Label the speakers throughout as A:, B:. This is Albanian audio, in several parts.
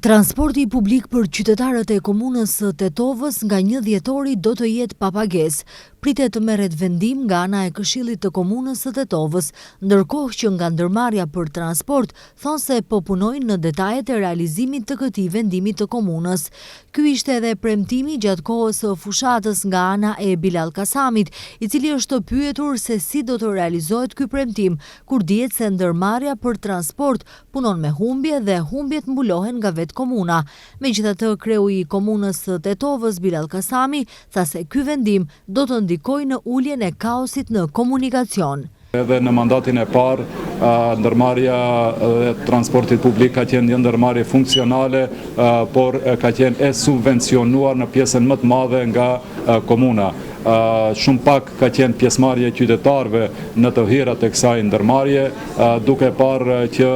A: Transporti publik për qytetarët e komunës së Tetovës nga 1 dhjetori do të jetë pa pagesë. Pritet të merret vendim nga ana e Këshillit të Komunës së Tetovës, ndërkohë që nga ndërmarrja për transport thonë se po punojnë në detajet e realizimit të këtij vendimi të komunës. Ky ishte edhe premtimi gjatë kohës së fushatës nga ana e Bilall Kasamit, i cili është pyetur se si do të realizohet ky premtim, kur dihet se ndërmarrja për transport punon me humbje dhe humbjet mbulohen nga vetë komuna. Megjithatë, kreu i Komunës së Tetovës, Bilall Kasami, tha se ky vendim do të ndikojë në uljen e kaosit në komunikacion.
B: Edhe në mandatin e parë, ndërmarrja e transportit publik ka qenë një ndërmarrje funksionale, por ka qenë e subvencionuar në pjesën më të madhe nga komuna. Shumë pak ka qenë pjesëmarrje e qytetarëve në të hyrat e kësaj ndërmarrje, duke parë që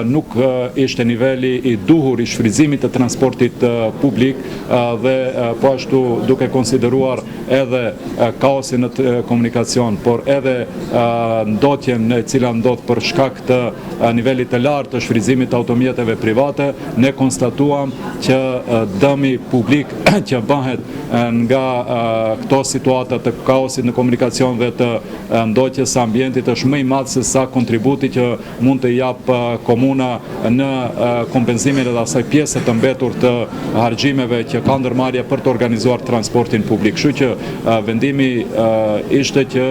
B: nuk ishte niveli i duhur i shfrytëzimit të transportit publik dhe po ashtu duke konsideruar edhe kaosin në komunikacion, por edhe ndotjen e cila ndodh për shkak të nivelit të lartë të shfrytëzimit të automjeteve private, ne konstatuam që dëmi publik që bëhet nga këto situata të kaosit në komunikacion dhe të ndotjes së ambientit është më i madh se sa kontributi që mund të japë komuna në kompensimin edhe asaj pjese të mbetur të harxhimeve që ka ndërmarrja për të organizuar transportin publik. Kështu që vendimi ishte që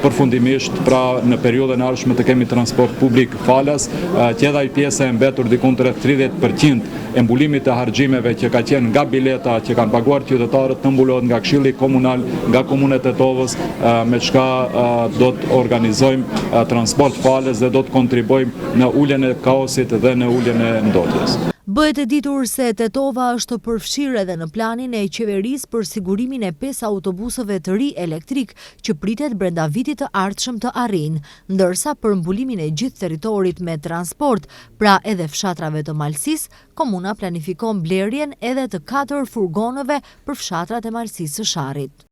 B: përfundimisht pra në periudhën e ardhshme të kemi transport publik falas, që edhe ajo pjesa e mbetur dikund rreth 30% e mbulimit të harxhimeve që ka qenë nga bileta që kanë paguar qytetarët të mbulohet nga Këshilli Komunal, nga Komuna e Tetovës, me çka do të organizojmë transport falas dhe do të kontribuojmë në uljen e kaosit dhe në uljen e ndotjes.
A: Bëhet e ditur se Tetova është përfshirë edhe në planin e qeverisë për sigurimin e pesë autobusëve të ri elektrik që pritet brenda vitit të ardhshëm të arrijnë, ndërsa për mbulimin e gjithë territorit me transport, pra edhe fshatrave të Malësisë, komuna planifikon blerjen edhe të katër furgonëve për fshatrat e Malësisë së Sharrit.